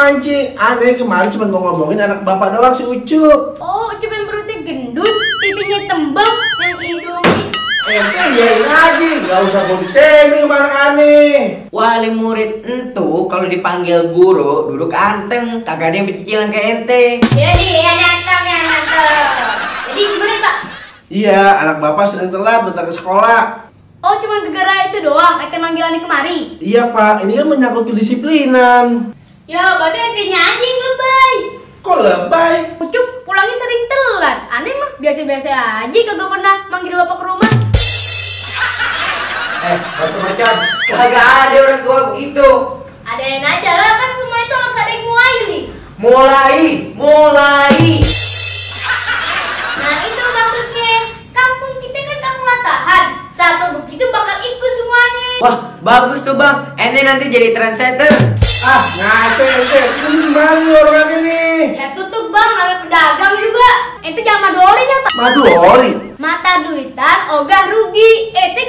mancing. Aneh kemarin cuma mau ngomongin anak bapak doang si Ucup. Oh, Ucup yang perutnya gendut, tipinya tembem, yang Indomie. Ente iyain aja, gak usah body shaming sama anak aneh. Wali murid entu kalau dipanggil guru duduk anteng, kagak ada yang bercicilan kayak ente. Ya nantang. Jadi gimana Pak? Iya, anak bapak sedang telat datang ke sekolah. Oh, cuma gara-gara itu doang, ente manggilannya kemari. Iya pak, ini kan menyangkut kedisiplinan. Ya, berarti entenya aja yang lebay. Kok lebay? Ucup pulangnya sering telat. Aneh mah biasa-biasa aja, kagak pernah manggil bapak ke rumah. Macam-macam, kagak ada orang tua begitu. Adain aja lah, kan semua itu harus ada yang nih. Mulai. Nah itu maksudnya, kampung kita kan kampung latahan. Satu begitu bakal ikut semuanya. Wah, bagus tuh bang. Ente nanti jadi trendsetter. Ah, ngaco ente. Ini gimana nih orang ini? Ya tutup bang, namanya pedagang juga. Ente jangan madorin ya pak. Madori. Mata duitan, ogah rugi. Ente